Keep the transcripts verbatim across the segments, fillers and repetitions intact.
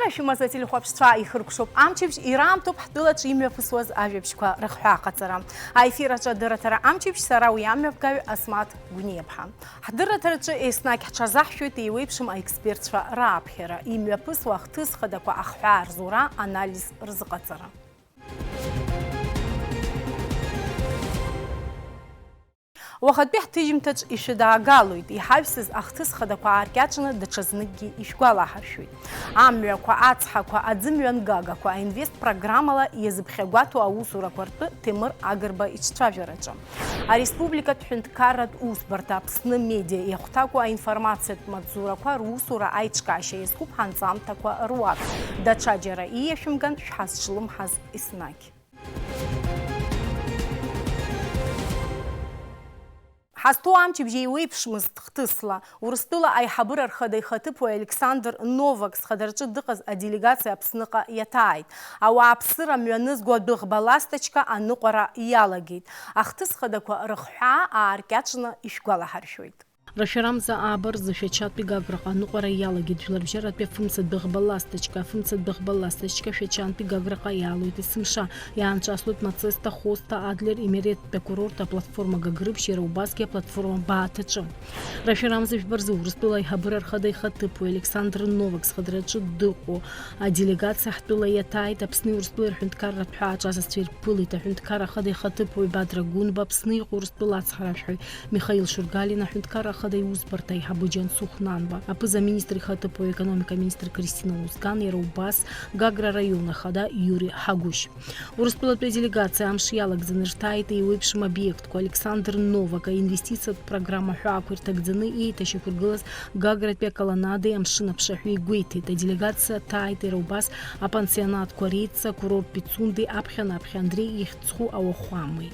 Шәымаз ателехәаԥшцәа ихыркәшоуп амчыбжь, ираамҭоуп ҳтәылаҿ имҩаԥысуаз ажәабжьқәа рыхҳәааҟаҵара. Аефир аҿы адырраҭара амчыбжь, сара уи амҩаԥгаҩ Асмаҭ Гәниаԥҳа. Ҳдырраҭараҿы еснагь ҳҽазаҳшәоит еиуеиԥшым аекспертцәа рааԥхьара, имҩаԥысуа ахҭыс хадақәа ахҳәаа рзура, анализ рзыҟаҵара. Уахатәи ҳҭыжьымҭаҿ ишәыдаагалоит, иҳаҩсыз ахҭыс хадақәа ааркьаҿны даҽазныкгьы ишәгәалаҳаршәоит. Амҩақәа, ацҳақәа, аӡымҩангагақәа аинвест программала иазыԥхьагәаҭоу аусурақәа ртәы Ҭемыр Агрба иҿцәажәараҿы. Ареспубликатә ҳәынҭқарратә усбарҭа Аԥсны Медиа иахәҭаку аинформациатә маҵзурақәа русура аиҿкаашьа иазкуп ҳанҵамҭақәа руак. Даҽаџьара ииашәымган шәҳазҿлымҳаз еснагь. Ҳазҭоу амчыбжь еиуеиԥшмызт хҭысла. Урыстәыла аиҳабыра рхада ихаҭыԥуаҩ Александр Новак зхадараҿы дыҟаз аделегациа Аԥсныҟа иаҭааит. Ауааԥсыра мҩанызго адәыӷба ласточка аныҟәара иалагеит. Ахҭыс хадақәа рыхҳәаа ааркьаҿны ишәгәалаҳаршәоит. Рашәарамза ааба рзы Шәачатәи Гаграҟа аныҟәара иалагеит. Жәларбжьаратәи афымцадәыӷба ласточка, афымцадәыӷба ласточка Шәачантәи Гаграҟа иаалоит есымша. Иаанҿаслоит Мацеста, Хосҭа, Адлер, Имереттә акурорттә аплатформа Гагрыԥшь, иара убасгьы аплатформа Бааҭаҿы. Рашәарамза жәба рзы Урыстәыла аиҳабыра рхада ихаҭыԥуаҩ Александр Новак зхадараҿы дыҟоу аделегациа ҳтәыла иаҭааит. Аԥсни Урыстәылеи рҳәынҭқарратә ҳәаа аҿы асасцәа ирԥылеит. Аҳәынҭқар ахада ихаҭыԥуаҩ Бадра Гәынба, Аԥсны иҟоу Урыстәыла ацҳаражәҳәаҩ Михаил Шургалиа, аҳәынҭқарра ахада иусбарҭа аиҳабы Џьансыхә Нанба, аԥыза-министр ихаҭыԥуаҩ, аекономика аминистр Кристина Узган, иара убас Гагра араион ахада Иури Ҳагәышь. Урыстәылатәи аделегациа амш иалагӡаны рҭааит еиуеиԥшым обиектқәа. Александр Новак аинвестициатә программа ҳәаақәа ирҭагӡаны еиҭашьақәыргылаз Гагратәи аколоннадеи амшын аԥшаҳәеи гәеиҭеит. Аделегациа ҭааит иара убас апансионатқәа Реица, акурорт Пицундеи аԥхьан-аԥхьа Андреи ихьӡ зху ауахәамеи.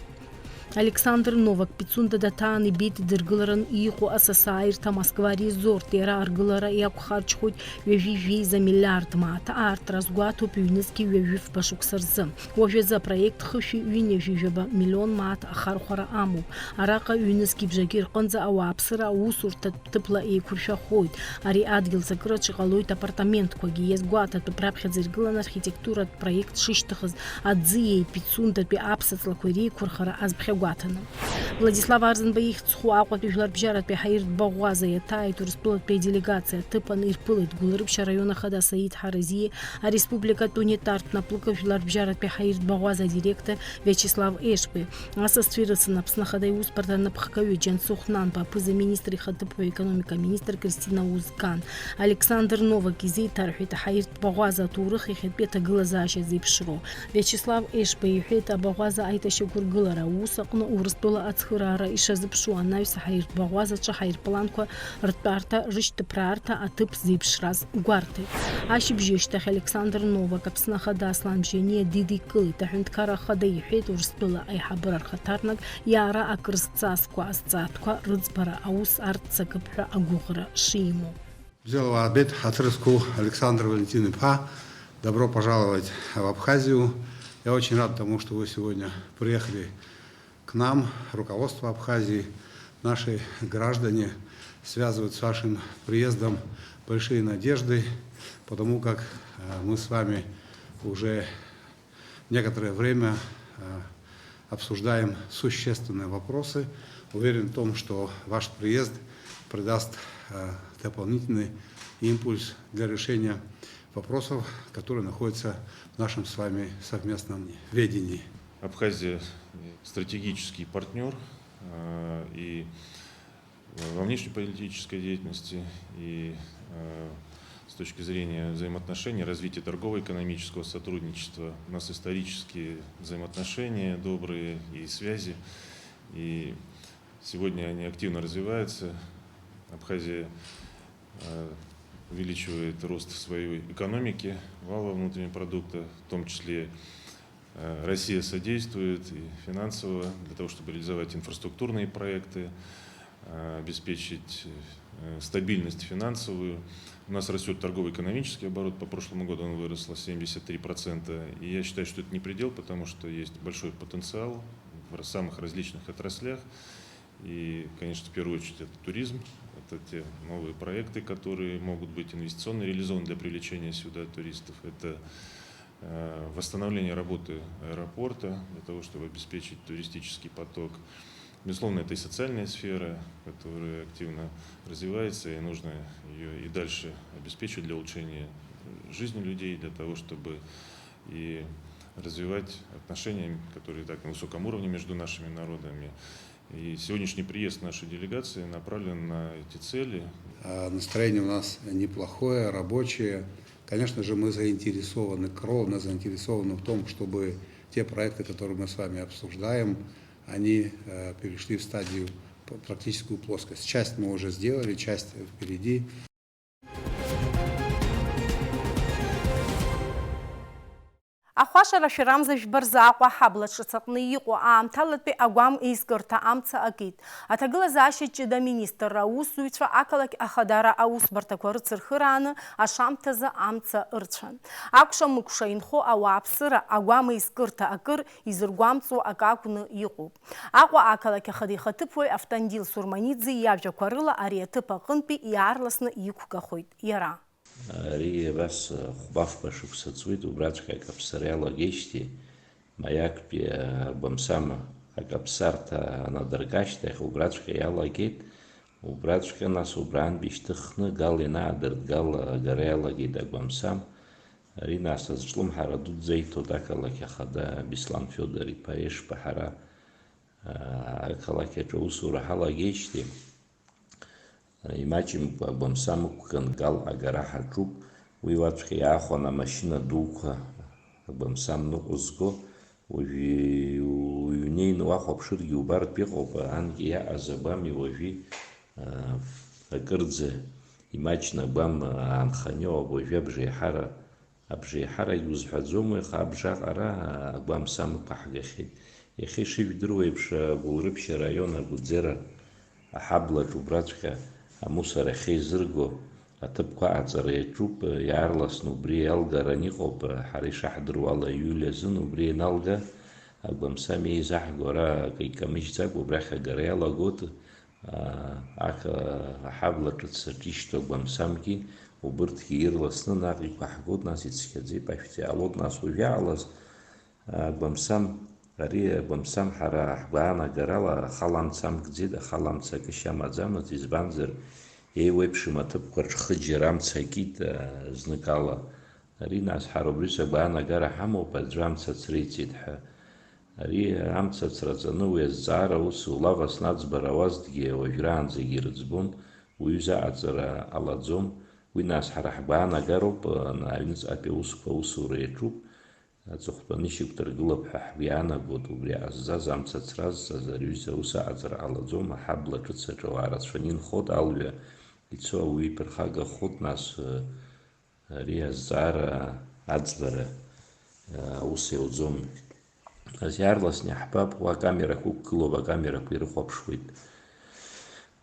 Александр Новак Пицунда даҭаан ибеит идыргыларан иҟоу асасааирҭа Москва арессорт. Иара аргылара иақәхарџьхоит ҩажәи жәеиза миллиард мааҭ аартра азгәаҭоуп ҩнызқьи ҩажәи фба шықәса рзы. Уажәазы апроект хышәи ҩынҩажәи жәаба миллион мааҭ ахархәара амоуп. Араҟа ҩнызқьи бжаки рҟынӡа ауааԥсыра аусурҭатә ҭыԥла еиқәыршәахоит. Ари адгьыл закыраҿ иҟалоит апартаментқәагьы. Иазгәаҭатәуп раԥхьаӡа иргыланы архитектуратә проект шышьҭыхыз, аӡиеи Пицундатәи аԥсаҵлақәеи реиқәырхара азԥхьагәаҭаны. Владислав Арзанба ихьӡ зху Аҟәатәи жәларбжьаратәи ҳаиртә баӷәаза иаҭааит Урыстәылатәи аделегациа аҭыԥан ирԥылеит Гәылрыԥшь араион ахада Саид Ҳаразиеи ареспубликатә унитартә наплыкы жәларбжьаратәи ҳаиртә баӷәаза адиректор Виачеслав Ешбеи. Асасцәа ирыцын Аԥсны Ахада Иусбарҭа анапхгаҩы Џьансыхә Нанба, аԥыза-министр ихаҭыԥуаҩ, аекономика аминистр Кристина Узган. Александр Новак изеиҭарҳәеит аҳаиртә баӷәаза аҭоурых иахьатәи аҭагылазаашьа зеиԥшроу. Виачеслав Ешба иҳәеит, абаӷәаза аиҭашьақәыргылара аус аҟны Урыстәыла ацхыраара ишазыԥшу анаҩс аҳаиртә баӷәазаҿы ҳаирпланқәа ртәарҭа, рышьҭыԥраарҭа аҭыԥ зеиԥшраз гәарҭеит. Ашьыбжьышьҭахь Александр Новак Аԥсны Ахада Аслан Бжьаниа дидикылеит. Аҳәынҭқар Ахада иҳәеит, Урыстәыла аиҳабыра рхаҭарнак иаара акрызҵазкуа азҵаатәқәа рыӡбара аус арццакып ҳәа агәыӷра шимоу. Бзиала уаабеит, ҳаҭыр зқәу Александр Валентин-иԥа, добро пожаловать в Абхазию. Я очень рад тому, что вы сегодня приехали к нам, руководство Абхазии. Наши граждане связывают с вашим приездом большие надежды, потому как, э, мы с вами уже некоторое время, э, обсуждаем существенные вопросы. Уверен в том, что ваш приезд придаст, э, дополнительный импульс для решения вопросов, которые находятся в нашем с вами совместном ведении. Абхазия — стратегический партнёр, э, и во внешнеполитической деятельности, и, э, с точки зрения взаимоотношений, развития торгово-экономического сотрудничества. У нас исторические взаимоотношения, добрые и связи. И сегодня они активно развиваются. Абхазия, э, увеличивает рост своей экономики, валового внутреннего продукта, в том числе Э, Россия содействует и финансово для того, чтобы реализовать инфраструктурные проекты, э, обеспечить, э, стабильность финансовую. У нас растёт торгово-экономический оборот. По прошлому году он вырос на семьдесят три процента. И я считаю, что это не предел, потому что есть большой потенциал в самых различных отраслях. И, конечно, в первую очередь, это туризм, это те новые проекты, которые могут быть инвестиционно реализованы для привлечения сюда туристов. Это э, восстановление работы аэропорта для того, чтобы обеспечить туристический поток. Безусловно, это и социальная сфера, которая активно развивается, и нужно ее и дальше обеспечивать для улучшения жизни людей, для того, чтобы и развивать отношения, которые так на высоком уровне между нашими народами. И сегодняшний приезд нашей делегации направлен на эти цели. А настроение у нас неплохое, рабочее. Конечно же, мы заинтересованы, кровно заинтересованы в том, чтобы те проекты, которые мы с вами обсуждаем, они э, перешли в стадию п- практическую плоскость. Часть мы уже сделали, часть впереди. Ахәашара шәарамза жәба рзы Аҟәа аҳабла ҿыц аҟны иҟоу аамҭалатәи агәам еизкырҭа амца акит. Аҭагылазаашьа ҷыда аминистрра аусзуҩцәа ақалақь ахадара аусбарҭақәа рыцырхырааны ашамҭазы амца ырцәан. Акәша-мыкәша инхо ауааԥсыра агәам еизкырҭа акыр изыргәамҵуа акы акәны иҟоуп. Аҟәа ақалақь ахада ихаҭыԥуаҩ Автандил Сурманиӡе иажәақәа рыла ари аҭыԥ аҟынтәи иаарласны иқәгахоит иара. Ари абас хәба-фба шықәса ҵуеит, убраҵәҟьа акаԥсара иалагеижьҭеи, маиактәи агәамсама акаԥсарҭа анадырк ашьҭахь, убраҵәҟьа иалагеит, убраҵәҟьа нас убраантә ишьҭыхны Гал ианаадырт, Гал агара иалагеит агәамсам. Ари нас азҿлымҳара дуӡӡа иҭоит ақалақь ахада Беслан Фиодор-иԥа Ешба. Ҳара ақалақь аҿы аусура ҳалагеижьҭеи, имаҷымкәа агәамсам ықәган Гал агара ҳаҿуп, уи уаҵәҟьа иаахәан амашьына дуқәа агәамсам ныҟәызго, уажә иҩнеины уахәаԥшыргьы убартә иҟоуп, анкьа иаҟаз агәами уажәи акырӡа имаҷны агәам аанханы иҟоуп, уажәы абжеиҳара Абжеиҳарагь узҳәаӡом уи, аха абжаҟара агәамсам ықәаҳгахьеит. Иахьа ишыжәдыруа еиԥш, Гәылрыԥшь араион Агәыӡера аҳаблаҿ убраҵәҟьа амусор ахьеизырго аҭыԥқәа аҟаҵара иаҿуп, иаарласны убри иалгаран иҟоуп, ҳара ишаҳдыруа ала, июль азын убри ианалга, агәамсам еизаҳго ара акы икамыжьӡакәа убрахь агара иалагоит. Аха аҳабла ҿыц аҿы ишьҭоу агәамсамгьы убырҭгьы ирласны наҟ иқәаҳгоит, нас ицқьаӡа иԥашәӡа иҟалоит, нас уажә иаалаз агәамсам, ари агәамсам ҳара ҳгәаанагарала ахала амца амкӡеит, ахала амца акышьа амаӡамызт, избанзар, еиуеиԥшым аҭыԥқәа рҿы хыџьара амца акит зныкала. Ари нас ҳара убриаҟара агәаанагара ҳамоуп, аӡәы амца ацреиҵеит ҳәа. Ари амца ацраҵаны уи азҵаара аус улавасны аӡбара ауазҭгьы уажәраанӡагьы ирыӡбон, уаҩы изы аҟаҵара ҟалаӡом. Уи нас ҳара ҳгәаанагароуп, аҩныҵҟатәи аусқәа аусура иаҿуп, аҵыхәтәаны ишьақәдыргылап ҳәа ҳгәы иаанагоит, убри ҟазҵаз, амца ацра азҵаз ари аҩыза аус аҟаҵара ҟалаӡом, аҳабла ҿыц аҿы ауаа рацәаны инхоит, алҩа ицо ауаҩы иԥырхагахоит, нас Ари азҵаара аӡбара аус иауӡом. Нас иаарласны иаҳбап, уа акамерақәа ықәгылоуп, акамерақәа ирыхәаԥшуеит.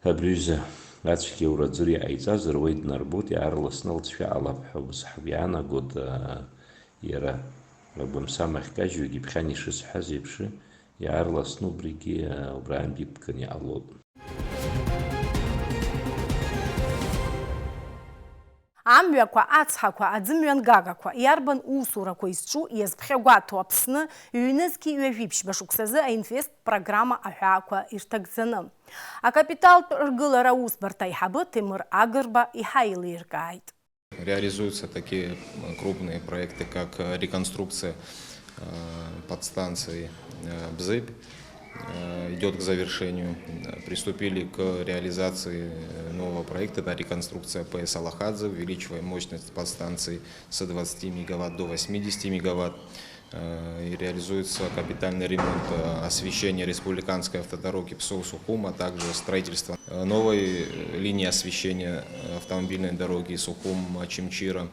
Абри аҩыза ацәгьаура аӡәыр иҟаиҵазар, уа иднарбоит, иаарласны алҵшәа ҟалап ҳәа убас ҳгәы иаанагоит, иара агәамсам ахькажьугьы ԥхьан ишысҳәаз еиԥш, иаарласны убригьы убраантә иԥганы иҟалоит. Амҩақәа, ацҳақәа, аӡымҩангагақәа, иарбан усурақәа изҿу иазԥхьагәаҭоу Аԥсны ҩнызқьи ҩажәи ԥшьба шықәсазы аинвест программа аҳәаақәа ирҭагӡаны. Акапиталтә ргылара аусбарҭа аиҳабы Ҭемыр Агрба иҳаилиркааит. Реализуются такие крупные проекты, как реконструкция подстанции Бзыбь, идет к завершению. Приступили к реализации нового проекта, это реконструкция ПС Алахадзе, увеличиваем мощность подстанции с двадцати мегаватт до восьмидесяти мегаватт. И реализуется капитальный ремонт освещения республиканской автодороги Псоу-Сухум, а также строительство новой линии освещения автомобильной дороги Сухум-Очамчира.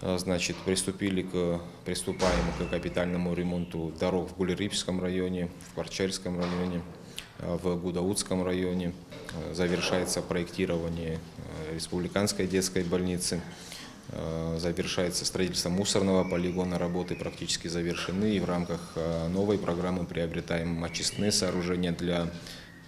Значит, приступили к, приступаем к капитальному ремонту дорог в Гулрипчском районе, в Кварчерском районе, в Гудаутском районе. Завершается проектирование республиканской детской больницы. Завершается строительство мусорного полигона, работы практически завершены. И в рамках новой программы приобретаем очистные сооружения для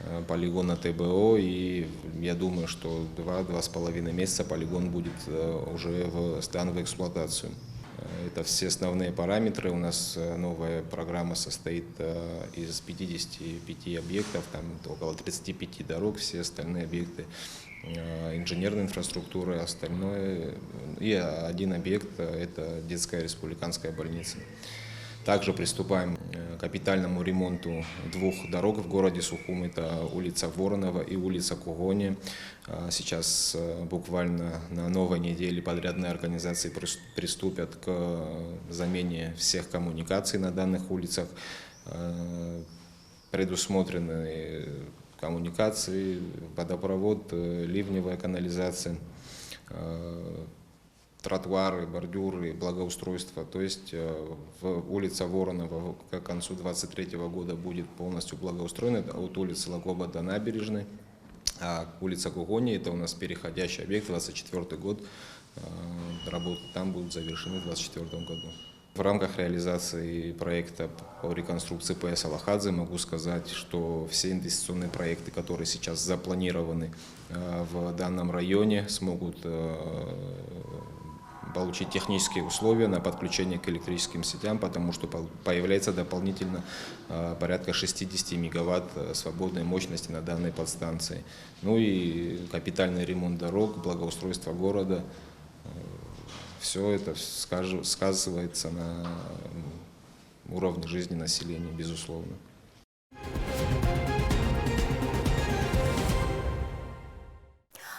э, полигона Т Б О, и я думаю, что два, два с половиной месяца полигон будет, э, уже в, сдан в эксплуатацию. Э, это все основные параметры. У нас, э, новая программа состоит, э, из пятидесяти пяти объектов, там около тридцати пяти дорог, все остальные объекты, э, инженерной инфраструктуры, остальное. И один объект, э, это детская республиканская больница. Также приступаем, э, к капитальному ремонту двух дорог в городе Сухум. Это улица Воронова и улица Кугони. А, сейчас, э, буквально на новой неделе подрядные организации прис-, приступят к замене всех коммуникаций на данных улицах. Э, предусмотрены коммуникации, водопровод, э, ливневая канализация, э, тротуары, бордюры, благоустройство. То есть, э, в-, улица Воронова в-, к концу двадцать третьего года будет полностью благоустроена. Это от улицы Лакоба до набережной. А улица Кугони, это у нас переходящий объект, двадцать четвёртый год. Э, работы там будут завершены в двадцать четвёртом году. В рамках реализации проекта по реконструкции П С Алахадзе могу сказать, что все инвестиционные проекты, которые сейчас запланированы, э, в данном районе, смогут, э, получить технические условия на подключение к электрическим сетям, потому что пол-, появляется дополнительно, э, порядка шестидесяти мегаватт, э, свободной мощности на данной подстанции. Ну и капитальный ремонт дорог, благоустройство города. Все это скажу-, сказывается на, м, уровне жизни населения, безусловно.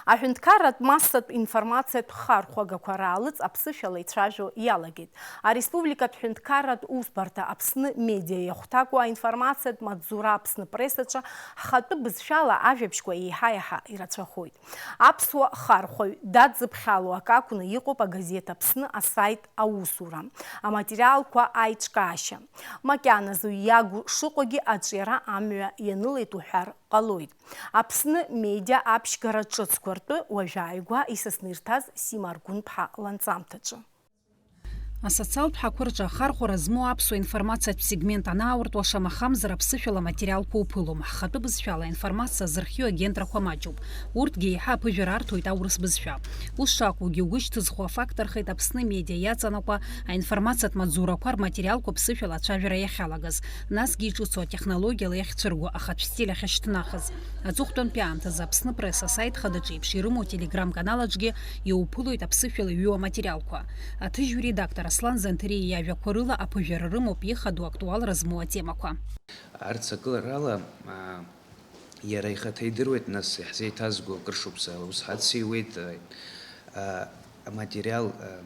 Аҳәынҭқарратә массатә информациатә хархәагақәа раалыҵ аԥсышәала ицәажәо иалагеит. Ареспубликатә ҳәынҭқарратә усбарҭа Аԥсны Медиа иахәҭакуа аинформациатә маҵзура Аԥсны Пресс аҿы ҳхатәы бызшәала ажәабжьқәа еиҳа-еиҳа ирацәахоит. Аԥсуа хархәаҩ дадзыԥхьало акы акәны иҟоуп агазеҭ Аԥсны асаит аусура, аматериалқәа аиҿкаашьа. Макьаназы уи иагу шыҟоугьы аҿиара амҩа ианылеит уҳәар ҟалоит. Аԥсны медиа аԥшьгара ҿыцқәа ртәы уажәааигәа исасны ирҭаз Сима Аргәынԥҳа ланҵамҭаҿы. Асоциалтә ҳақәа рҿы ахархәара змоу аԥсуа информациатә сегмент анаауртуа, шамахамзар аԥсышәала аматериалқәа уԥылом. Ҳхатәы бызшәала аинформациа зырхиоу агентрақәа маҷуп. Урҭгьы еиҳа аԥыжәара арҭоит аурыс бызшәа. Ус шакәугьы, угәы шьҭызхуа афакт рхеит Аԥсны медиа иаҵанакуа аинформациатә маҵзурақәа рматериалқәа ԥсышәала ацәажәара иахьалагаз, насгьы иҿыцу атехнологиала иахьцәырго ахатә стиль ахьышьҭнахыз. Аҵыхәтәантәи аамҭазы Аԥсны Пресс асаит хадаҿ еиԥш ирымоу Telegram канал аҿгьы иуԥылоит аԥсышәала иҩу аматериалқәа. Аҭыжьҩы редактор Аслан Занҭариа иажәақәа рыла аԥыжәара рымоуп ихадоу актуалра змоу атемақәа. Арҭ сакыларала, аа, иара ихаҭа идыруеит, нас иаҳзеиҭазго акыр шықәса аус ҳациуеит, аа, аматериал, аа,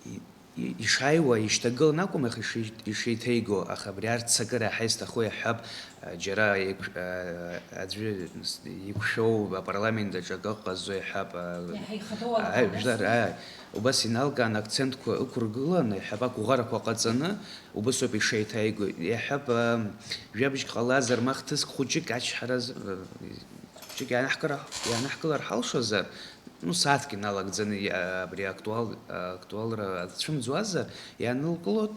и-, и-, ишааиуа ишьҭагылан акәым, аха иши-, ишеиҭеиго, аха абри арҭ сакыра иаҳа изҭаху иаҳҳәап, аа, џьара еиқә-, аа, аӡәы с-, иқәшәоу апарламент аҿы акы ыҟазо иаҳҳәап, аа, Иаҳа ихадоу аа, алгәара жәлар, аа, убас иналкаан акцентқәа ықәыргыланы, иаҳҳәап, ақәыӷәӷәарақәа ҟаҵаны, убасоуп ишеиҭеиго. Иаҳҳәап, аа, жәабжьк ҟалазар, ма хҭыск хәыҷык ачҳара з-, хәыҷык иаанаҳкыра-, иаанаҳкылар ҳалшозар, ну, сааҭк иналагӡаны иа-, абри актуал-, актуалра ацәымӡуазар, ианылкылоит,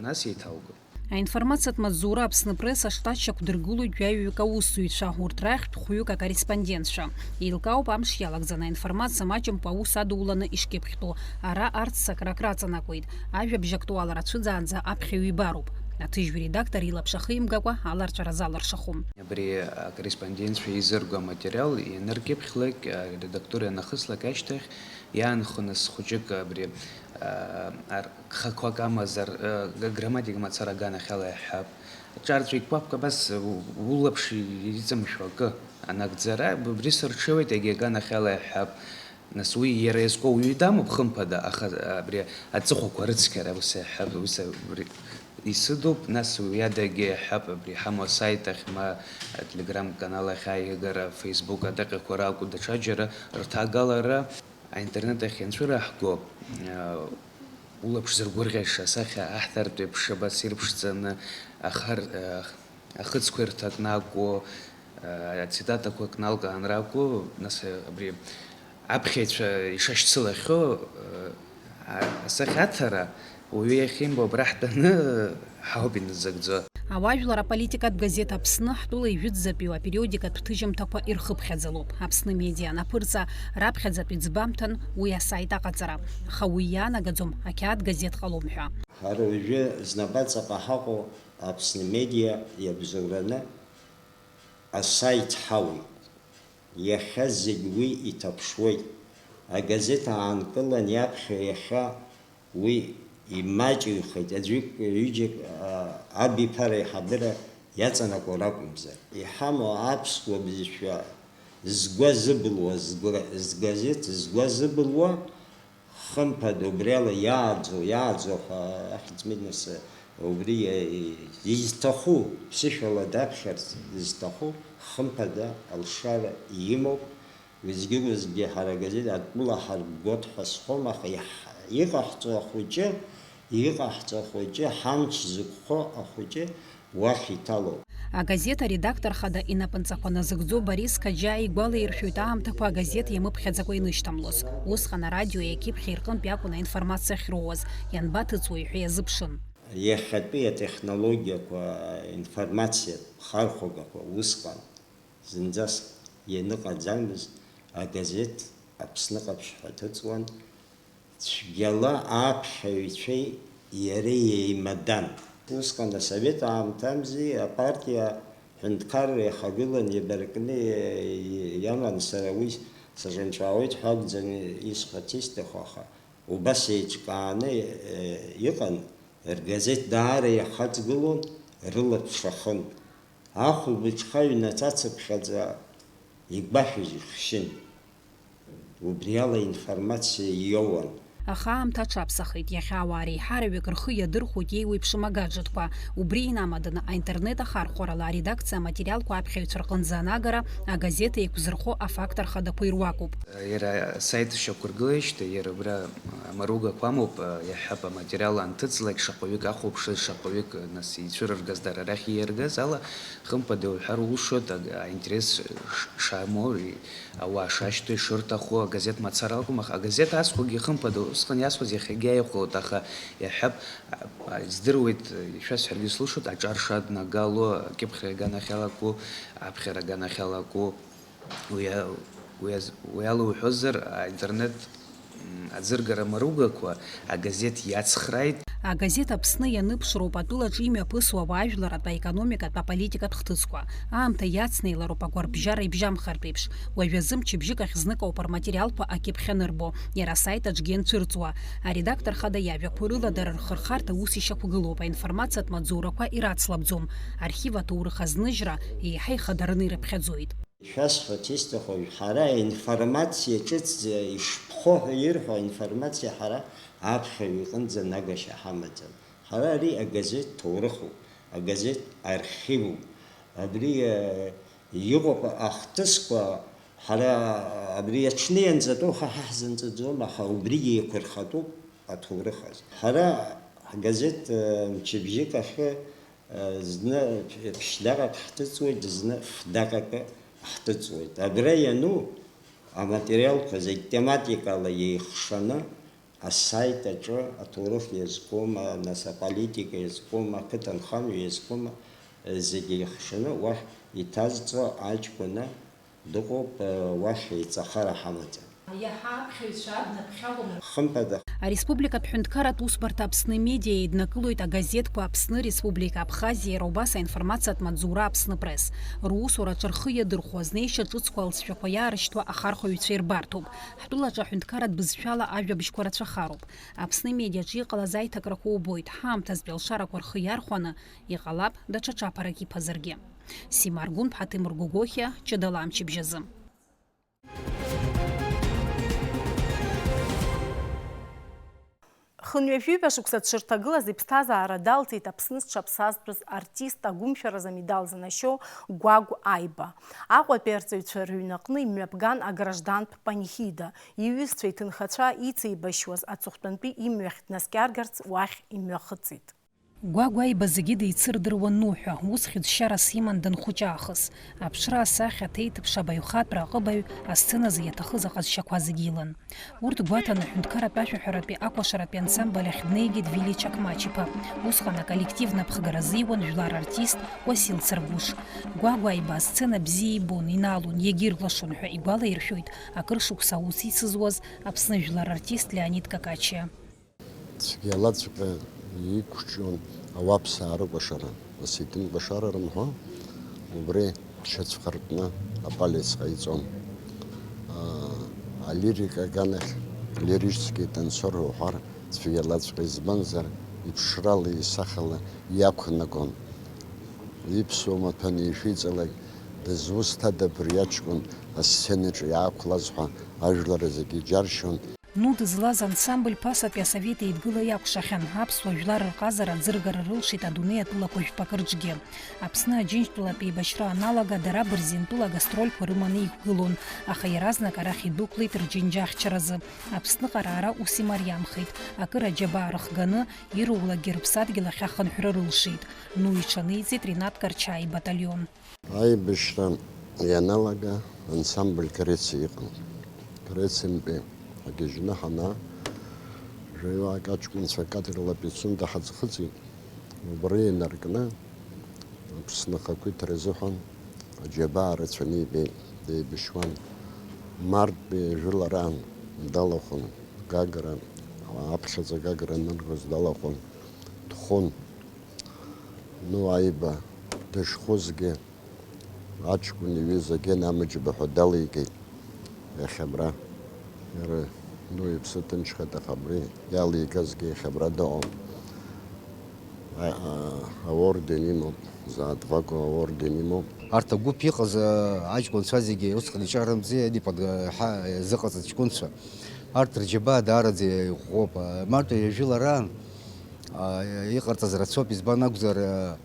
нас еиҭалго. Аинформациатә маҵзура Аԥсны Пресс аштат шьақәдыргылоит жәаҩаҩык аусзуҩцәа, урҭ рахьтә хәҩык акорреспондентцәа. Еилкаауп амш иалагӡаны аинформациа маҷымкәа аус адуланы ишкьыԥхьтәу. Ара арҭ сакрак раҵанакуеит. Ажәабжь актуалра цәыӡаанӡа аԥхьаҩ ибароуп. Аҭыжьҩы редактор илаԥш ахимгакәа аларҵәара залыршахом. Абри акорреспондентцәа еизырго аматериал ианыркьыԥхьлак, аредактура ианахыслак ашьҭахь, иаанхо нас хәыҷык абри, а, ар-, гхақәак амазар, а, г-, грамматика мацара аганахьала иаҳҳәап. Аҿарҵәеит папка абас у-, улаԥш иҵамшәо акы анагӡара, убри сырҽеиуеит егьи аганахьала иаҳҳәап. Нас уи иара иазку ауаҩы дамоуп, хымԥада, аха абри аҵыхәақәа рыцқьара ус иаҳҳәап, ус абри исыдуп, нас уи адагьы иаҳҳәап, абри иҳамоу асайт ахь ма ателеграм канал ахь аиагара, Facebook адаҟьақәа ракәу, даҽаџьара рҭагалара, аинтернет ахь ианцәыраҳго, а, улаԥш зыргәырӷьаша асахьа аҳҭартә еиԥш абас ирԥшӡаны ахар-, а, ахыцқәа ирҭакны акәу, а, ацитатақәа кналкаан ракәу, нас, а, абри аԥхьаҩцәа ишашьцылахьоу, а, асахьаҭара, Уаҩы иахьимбо абра ҳтәаны ҳауп иназыгӡо. Ауаажәлар аполитикатә газеҭ Аԥсны ҳтәыла ижәытәӡатәиу апериодикатә ҭыжьымҭақәа ирхыԥхьаӡалоуп. Аԥсны медиа анаԥырҵа раԥхьаӡатәи ӡбамҭан уи асаит аҟаҵара, аха уи иаанагаӡом ақьаад газеҭ ҟалом ҳәа. Ҳара уажәы знапаҵаҟа ҳаҟоу Аԥсны медиа иабзоураны асаит ҳауит. Иахьа зегь уи иҭаԥшуеит. Агазеҭ аанкылан иаԥхьа иахьа уи имаҷыҩхеит, аӡәык, ҩыџьак, а, абиԥара аиҳабыра иаҵанакуа ракәымзар. Иҳамоу аԥсуа бызшәа згәа зыбылуа, згәра-, згазеҭ згәа зыбылуа, хымԥада, убри ала иааӡо, иааӡо ҳәа ахьӡ-мыӡ нас убри, э, изҭаху, ԥсышәала даԥхьарц зҭаху, хымԥада алшара имоуп. Уеизгьы-уеизгьы ҳара агазеҭ атәыла ҳарбгоит ҳәа сҳәом, аха иаҳ-, иҟаҳҵо ахәыҷы, иҟаҳҵо ахәыҷы, ҳамч зықәхо ахәыҷы уахь иҭалоуп. Агазеҭ аредактор хада инапынҵақәа назыгӡо Борис Қаџьаа игәалаиршәоит аамҭақәа агазеҭ иамыԥхьаӡакәа инышьҭамлоз. Усҟан арадиои акьыԥхьи рҟынтә иакәын аинформациа ахьроуаз, ианбаҭыҵуеи ҳәа иазыԥшын. Иахьатәи атехнологиақәа, аинформациа хархәагақәа усҟан зынӡаск ианыҟаӡамыз агазеҭ Аԥсны Ҟаԥшь ҳәа ҭыҵуан, цәгьала аԥхьаҩцәеи иареи еимадан. Усҟан асовет аамҭамзи апартиа ҳәынҭқарра иахагылан иабаркны иаман, сара уи саҿынҵәаауеит ҳәа акәӡам исҳәарц исҭаху, аха убас еиҿкааны, э, иҟан, ргазеҭ даара ихаҵгылон, рылаԥш ахын. Ахәылбыҽха ҩнаҭацыԥхьаӡа игәашәыз ихшьын. Убри ала информациа иоуан. Аха аамҭа аҽаԥсахеит, иахьа ауаа реиҳараҩык рхы иадырхәоит еиуеиԥшым агаџетқәа. Убри инамаданы, аинтернет ахархәарала аредакциа аматериалқәа аԥхьаҩцәа рҟынӡа анагара, агазеҭ еиқәзырхо афактор хадақәа ируакуп. Иара асайт шьақәыргылеижьҭеи, иара убра амаругақәа амоуп, иаҳҳәап, аматериал анҭыҵлак, шаҟаҩык ахәаԥшыз, шаҟаҩык, нас, ицәырыргаз, дара рахь ииаргаз ала, хымԥада иуҳәар улшоит, аг-, аинтерес ш-, шамоу, и-, ауаа шашьҭоу, ишырҭаху, агазеҭ мацара акәым, аха агазеҭ азхугьы, хымԥада, усҟан иасуаз иахьагьы иахәоит, аха иаҳҳәап, а, а, издыруеит, ишәасҳәаргьы слшоит, аҿар шаднагало, акьыԥхьра аганахьалаку, аԥхьара аганахьалаку, уи а-, уи аз-, уи ала уҳәозар, аинтернет, м, аӡыргара маругақәа агазеҭ иацхрааит. Агазеҭ Аԥсны ианыԥшроуп атәылаҿы имҩаԥысуа ауаажәларратә, аекономикатә, аполитикатә хҭысқәа. Аамҭа иацнеилароуп агәарбжьара ибжьамхартә еиԥш. Уажәазы мчыбжьык ахь знык ауп рматериалқәа акьыԥхь анырбо, иара асайт аҿгьы ианцәырҵуа. Аредактор хада иажәақәа рыла дара рхырхарҭа ус ишьақәгылоуп, аинформациатә маҵзурақәа ирацлабӡом. Архив аҭоурых азныжьра еиҳа ихадараны ирыԥхьаӡоит. Шәасҳәарц исҭаху, ҳара аинформациа ҿыцӡа ишԥхо ҳәа ирҳәо аинформациа ҳара аԥхьаҩ иҟынӡа нагашьа ҳамаӡам. Ҳара ари агазеҭ ҭоурыхуп, агазеҭ архивуп. Абри, э, иҟоуп ахҭысқәа, ҳара абри аҽны ианҵатәоу ҳа ҳаҳзынҵаӡом, аха убригьы еиқәырхатәуп аҭоурых азы. Ҳара ҳгазеҭ, э, мчыбжьык ахьы Зны ԥшьдаҟак ҳҭыҵуеит, зны фдаҟак ҳҭыҵуеит. Абра иану аматериалқәа зегь тематикала еихшаны, асайт аҿы аҭоурых иазкума, нас аполитика иазкума, ақыҭанхамҩа иазкума, зегь еихшаны уахь иҭазҵо аҷкәына дыҟоуп, уахь еиҵахара ҳамаӡам. Иаҳа аԥхьаҩцәа аднаԥхьалом. Хымԥада. Ареспубликатә ҳәынҭқарратә усбарҭа Аԥсны Медиа еиднакылоит агазеҭқәа Аԥсны Республика, Абхазиа, иара убас аинформациатә маҵзура Аԥсны Пресс. Русураҿы рхы иадырхәо, азнеишьа ҿыцқәа алҵшәақәа иаарышьҭуа ахархәаҩцәа ирбарҭоуп. Ҳтәылаҿы аҳәынҭқарратә бызшәала ажәабжьқәа рацәахароуп. Аԥсны Медиаҿы иҟалаз аиҭакрақәа убоит, ҳаамҭазтәи алшарақәа рхы иархәаны, иҟалап, даҽа ҿаԥарак иԥазаргьы. Сима Аргәынԥҳа, Ҭемыр Гогохиа, Ҷыдала амчыбжьазы. Хынҩажәиба шықәса дшырҭагылаз иԥсҭазаара далҵит Аԥсны зҽаԥсазтәыз артист, агәымшәаразы амедал занашьоу Гәагә Аиба. Аҟәатәи арҵаҩцәа рыҩнаҟны имҩаԥган аграждантә панихида. Иҩызцәа, иҭынхацәа ицеибашьуаз аҵыхәтәантәи имҩахь днаскьаргарц уахь имҩахыҵит. Гәагәа Аиба зегьы деицырдыруан Нуҳәа, ус хьыӡшьарас иман данхәыҷы аахыс. Аԥшра асахьа аҭеиҭыԥш абаҩхатәра аҟыбаҩ асценазы иаҭахыз аҟазшьақәа зегьы илан. Урҭ гәаҭаны аҳәынҭқарратә ашәаҳәаратәи акәашаратәи ансамбль ахь днеигеит Вили Чақмач-иԥа. Усҟан аколлектив напхгара азиуан жәлар артист Уасил Царгәыш. Гәагәа Аиба асцена бзиа ибон, иналон, иагьирлашон ҳәа игәалаиршәоит акыр шықәса аус ицызуаз Аԥсны жәлар артист Леонид Какачиа. Цәгьалаҵәҟьа иқәҿион ауаԥсаа рыкәашара, аситын кәашара рымҳәо, убри дшьацәхартәны апалец ҟаиҵон. Аа, алирика аганахь лирический танцор уҳәар цәгьалаҵәҟьа, избанзар, иԥшрала, исахьала иақәнагон. Иԥсуа маҭәа анишәиҵалак, дызусҭада абри аҷкәын асценаҿы иаақәлаз ҳәа ажәлар зегьы иџьаршьон. Ну дызлаз ансамбль ԥасатәи асовет еидгыла иакәшахьан, аԥсуа жәлар рҟазара аӡыргара рылшеит адунеи атәылақәа жәпакы рҿгьы. Аԥсны Аџьынџьтәылатә еибашьра аналага дара Бырзентәыла агастрольқәа рыманы иқәгылон, аха иаразнак арахь идәықәлеит рџьынџьахьчаразы. Аԥсныҟара ара ус имариамхеит, акыр аџьабаа рыхганы, ирулакгьы рыԥсадгьыл ахь ахынҳәра рылшеит. Ну иҽаниҵеит Ринат Карчаа ибаталион. Аибашьра ианалага, ансамбль Грециа иҟан. Грециантәи ҳагьежьны ҳанаа, жәаҩаак аҷкәынцәа акадрла Пицунда ҳаӡхыҵит. Убра инаркны, Аԥсны ахақәиҭра азыҳәан аџьабаа рацәаны ибеит, деибашьуан. Мартәи ажәылараан далахәын Гагра, аԥхьаӡа Гагра аныргоз далахәын, дхәын. Ну, Аиба дышхәызгьы, аҷкәын иҩыза Гена Амыџьба ҳәа далигеит иахьа абра. Иара, ну, иԥсы ҭынчхеит, аха абри иалигазгьы иахьа абра дыҟоуп. А-, а-, аорден имоуп, заа Дваго аорден имоуп. Арҭ агәыԥ иҟаз, а, аҷкәынцәа зегьы усҟан иҿарымзи, ани под-, ҳа-, иазыҟаҵаз ҷкәынцәа. Арҭ рџьабаа даараӡа иӷәӷәоуп. А, мартәи ажәылараан, а, иҟарҵаз рацәоуп, избан акәзар, а,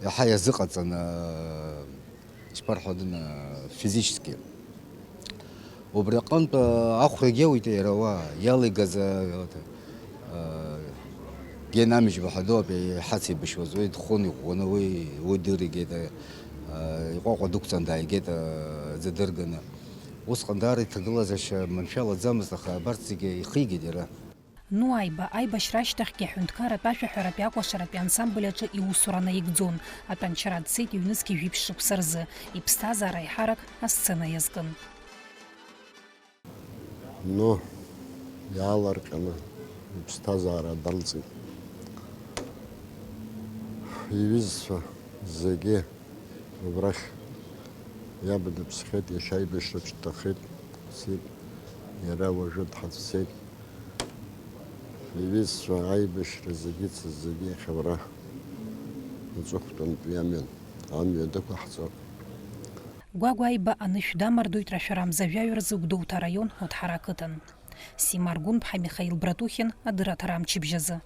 иаҳа иазыҟаҵан, а, ишԥарҳәо, дын, а, физически. Убри аҟынтә, а, ахәрагьы ауит иара уа, иалигаз, а, а, Гена Амыџьба ҳәа ду иҳацеибашьуаз, уи дхон иӷәӷәаны, уи, уи дыригеит, а, а, иҟәаҟәа дықәҵан дааигеит, а, аӡы дырганы. Усҟан даара иҭагылазаашьа маншәалаӡамызт, аха абарҭ зегьы ихигеит иара. Ну Аиба аибашьра ашьҭахьгьы аҳәынҭқарратә ашәаҳәаратәи акәашаратәи ансамбль аҿы иусура наигӡон. Атәанчара дцеит ҩнызқьи жәиԥшь шықәса рзы, иԥсҭазаара аиҳарак асцена иазкын. Ну, иаалырҟьаны иԥсҭазаара далҵит. Иҩызцәа зегьы убрахь иаб дыԥсхьеит, иашьа аибашьраҿ дҭахеит, дцеит, иара уажәы дҳацәцеит. Иҩызцәа аибашьра зегьы ицыз зегьы иахьа уара уҵыхәтәантәи амҩан, амҩа дықәаҳҵап. Гәагәа Аиба анышә дамардоит рашәарамза жәаҩа рзы Гәдоуҭа араион Уҭҳара ақыҭан. Сима Аргәынԥҳа, Михаил Братухин, адырраҭара амчыбжь азы.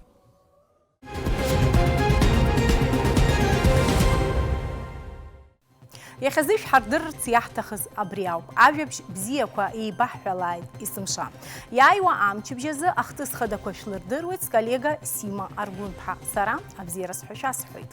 Иахьазы ишәҳардырырц иаҳҭахыз абри ауп. Ажәабжь бзиақәа еибаҳҳәалааит есымша. Иааиуа амчыбжь азы ахҭыс хадақәа шәлырдыруеит сколлега Сима Аргәынԥҳа. Сара абзиара сҳәашьа сҳәоит.